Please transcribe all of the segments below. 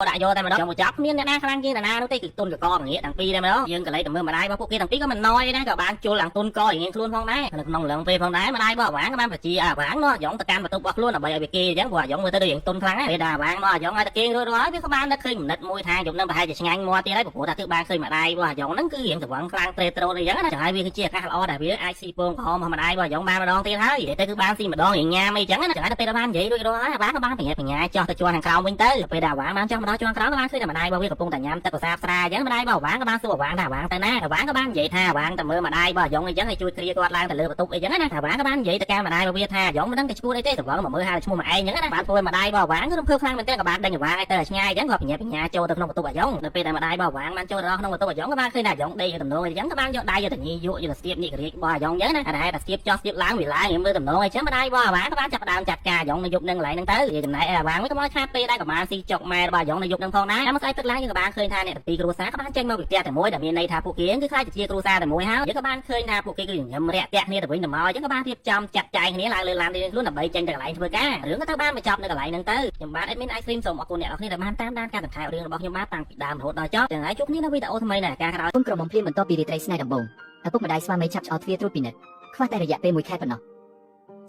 ដាក់យកតែម្ដងចង់ចាប់គ្មានអ្នកណាខ្លាំងជាងអ្នកណានោះទេគឺទុនកកងាកទាំងពីរតែម្ដងយើងក៏លេចទៅមើលម្ដាយរបស់ពួកគេទាំងពីរក៏មិនណយដែរក៏បានជុលឡើងទុនកយ៉ាងខ្លួនផងដែរនៅក្នុងឡងពេលផងដែរម្ដាយរបស់អាវាងក៏បានបញ្ជាអាវាងនោះអាយ៉ងទៅកាន់បន្ទប់របស់ខ្លួនដើម្បីឲ្យវាគេអញ្ចឹងព្រោះអាយ៉ងមើលទៅដូចយ៉ាងទុនខ្លាំងហ្នឹងពេលដែលអាវាងនោះអាយ៉ងឲ្យតែគេរួចរាល់ហើយវាក៏បាននឹកឃើញមនិតមួយថាយប់នឹងប្រហែលជាឆ្ងាញ់មាត់ទៀតហើយព្រោះថាគឺបានឃើញម្ដាយរបស់អាយ៉ងហ្នឹងគឺរៀងស្វឹងខ្លាំងត្រេតត្រោតអីចឹងណាចឹងហើយវាគឺជាឱកាសល្អដែលវាអាចស៊ីពងក្រហមរបស់ម្ដាយរបស់អាយ៉ងបានម្ដងទៀតហើយនិយាយទៅគឺបានស៊ីម្ដងរៀងញ៉ាំអីចឹងណាចឹងហើយដល់ពេលបាននិយាយរួចរាល់ហើយអាវាងក៏បានបញ្ញាបញ្ញាចោះទៅជាន់ខាងក្រោមវិញទៅពេលដែលអាវាងបានចោះមកដល់ជាន់ក្រោមក៏បានឃើញតែម្ដាយរបស់វាកំពុងតែញ៉ាំទឹកក្រសាបស្រាអញ្ចឹងម្ដាយរបស់អាវាងក៏បានសួរអាវាងថាអាវាងទៅណាអាវាងក៏បាននិយាយថាអាវាងទៅមើលម្ដាយរបស់អាយ៉ងអីចឹងឲ្យជួយគ្រាគាត់ឡើងទៅលើបន្ទប់អីចឹងណាអាវាងក៏បាននិយាយទៅកាន់ម្ដាយរបស់វាថាអាយ៉ងមិនដឹងតែឈ្មោះអីទេស្វឹងមកមើលហៅឈ្មោះមកឯងចឹងណាបានធ្វើឲ្យម្ដាយរបស់អាវាងគឺរំភើបខ្លាំងមែនទែនក៏បានដេញអាវាងឲ្យទៅឲ្យឆ្ងាយអញ្ចឹងក៏បញ្ញាបញ្ញាចូលទៅក្នុងបន្ទប់អាយ៉ងនៅពេលដែលម្ដាយរបស់អាវាងបានចូលទៅដល់ក្នុងបន្ទប់អាយ៉ងក៏បានឃើញថាអាយ៉ងដេកតំណងអីចឹងក៏បានយកដៃយកទៅញីយកយកទៅស្ទាបនេះក្រៀករបស់អាយ៉ងចឹងណាតែតែស្ទាបចោះស្ទាបឡើងវាឡើងមើលតំណងអីចឹងម្ដាយរបស់អាវាងក៏បានចាប់ដើមចាត់ការអាយ៉ងនៅយប់នឹងកន្លែងហ្នឹងទៅនិយាយចំណែកអាវាងវិញក៏មកខាតពេលដែរក៏បានស៊ីចុកម៉ែរបស់អាយ៉ងនៅយប់នឹងផងដែរតាមស្អែកទឹកឡើងយើងក៏បានឃើញថាអ្នកទាំងពីរគ្រួសារក៏បានចេញមកពីផ្ទះតែមួយដែលមានន័យថាពួកគេគឺខ្លាចជាគ្រួសារតែមួយហើយយើងក៏បានឃើញថាពួកគេគឺញញឹមរាក់ទាក់គ្នាទៅវិញទៅមកអញ្ចឹងក៏បានរៀបចំចាត់ចែងគ្នាឡើងលើឡានរៀងខ្លួនដើម្បីចេញទៅកន្លែងធ្វើការរឿងក៏ទៅបានបញ្ចប់នៅកន្លែងហ្នឹងទៅខ្ញុំបាទ admin ice cream សូមអរគុណអ្នកនរគ្នាដែលបានតាមដានការសង្ខេបរឿងរបស់ខ្ញុំបាទតាំងពីដើមរហូតដល់ចប់ទាំងហើយជួបគ្នានៅវីដេអូថ្មីនៅឱកាសក្រោយ កូនក្រមុំភ្លាមបន្ទាប់ពីរាត្រីស្នេហ៍ដំបូងឪពុកម្ដាយស្វាមីឆាប់ឆ្អល់ទ្វារត្រួតពិនិត្យខ្វះតែរយៈពេលមួយខែប៉ុណ្ណោះ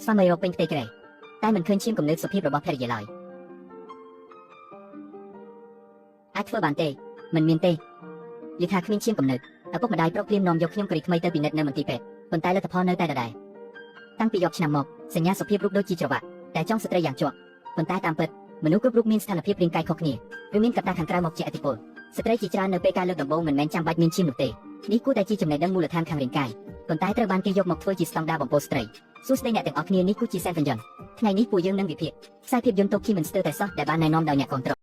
ស្វាមីរកពេញផ្ទៃក្រែតែមិនឃើញឈាមកំណើតសុភាពរបស់ភរិយាឡើយអាចធ្វើបានទេមិនមានទេយល់ថាគ្មានឈាមកំណើតឪពុកម្ដាយប្រុសភ្លាមនាំយកខ្ញុំក្រីថ្មីទៅពិនិត្យនៅមន្ទីរពេទ្យប៉ុន្តែលទ្ធផលនៅតែដដែលតាំងពីយកឆ្នាំមកសញ្ញាសុភាពរូបដូចជាច្រវាក់តែចង់ស្ត្រីយ៉ាងជាប់ប៉ុន្តែតាមពិតមនុស្សគ្រប់រូបមានស្ថានភាពរាងកាយខុសគ្នាឬមានកត្តាខាងក្រៅមកជាឥទ្ធិពលស្ត្រីជាច្រើននៅពេលការលើកដំបូងមិនមែនចាំបាច់មានឈាមនោះទេ នេះគួរតែជាចំណេះដឹងមូលដ្ឋានខាងរាងកាយប៉ុន្តែត្រូវបានគេយកមកធ្វើជាស្តង់ដារបំពោស្ត្រីសួស្តីអ្នកទាំងអស់គ្នានេះគឺជាសែនវិញ្ញនថ្ងៃនេះពួកយើងនឹងវិភាគខ្សែភាពយន្តតូគីមិនស្ទើរតែសោះដែលបានណែនាំដោយអ្នកគ្រប់គ្រង។